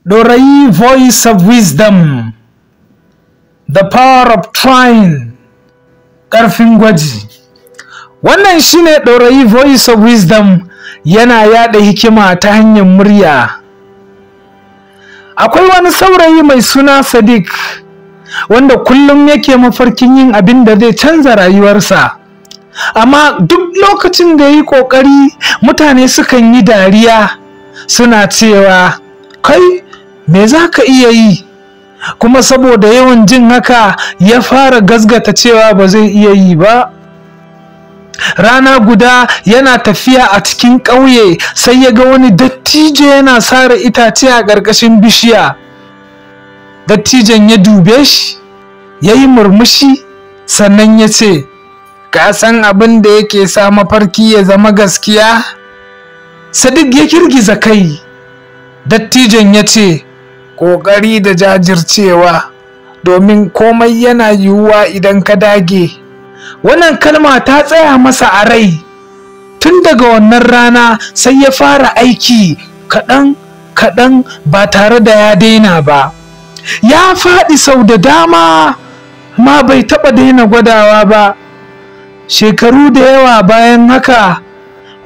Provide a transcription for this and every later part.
Ɗorayi Voice of Wisdom, The Power of Trying, ƙarfin gwaji. Wannan shine Ɗorayi Voice of Wisdom, yana yaɗa hikima ta hanyar murya. Akwai wani saurayi mai suna Sadiq, wanda kullum yake mafarkin yin abin da zai canza rayuwarsa. Amma duk lokacin da ya yi ƙoƙari, mutane sukan yi dariya, suna cewa, "Kai, me za ka iya yi?" Kuma saboda yawan jin haka, ya fara gazgata cewa ba zai iya yi ba. Rana guda yana tafiya a cikin ƙauye, sai ya ga wani dattijo yana sare itace a ƙarƙashin bishiya. Dattijon ya dube shi, ya yi murmushi, sannan ya ce, "Ka san abin da yake sa mafarki ya zama gaskiya?" Sadiq ya girgiza kai. Dattijon ya ce, "Ƙoƙari da jajircewa, domin komai yana yiwuwa idan ka dage." Wannan kalma ta tsaya masa a rai. Tun daga wannan rana sai ya fara aiki kaɗan kaɗan ba tare da ya daina ba. Ya faɗi sau da dama, ma bai taɓa daina gwadawa ba. Shekaru da yawa bayan haka,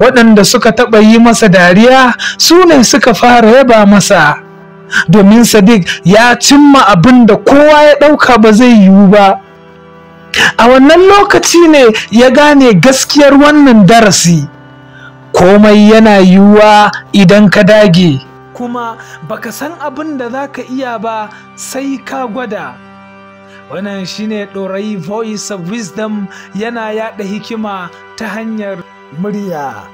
waɗanda suka taɓa yi masa dariya su ne suka fara yaba masa, domin Sadiq ya cimma abin da kowa ya ɗauka ba zai yiwu ba. A wannan lokaci ne ya gane gaskiyar wannan darasi: komai yana yiwuwa idan ka dage, kuma baka san abin da za ka iya ba sai ka gwada. Wannan shine Ɗorayi Voice of Wisdom, yana yaɗa hikima ta hanyar murya.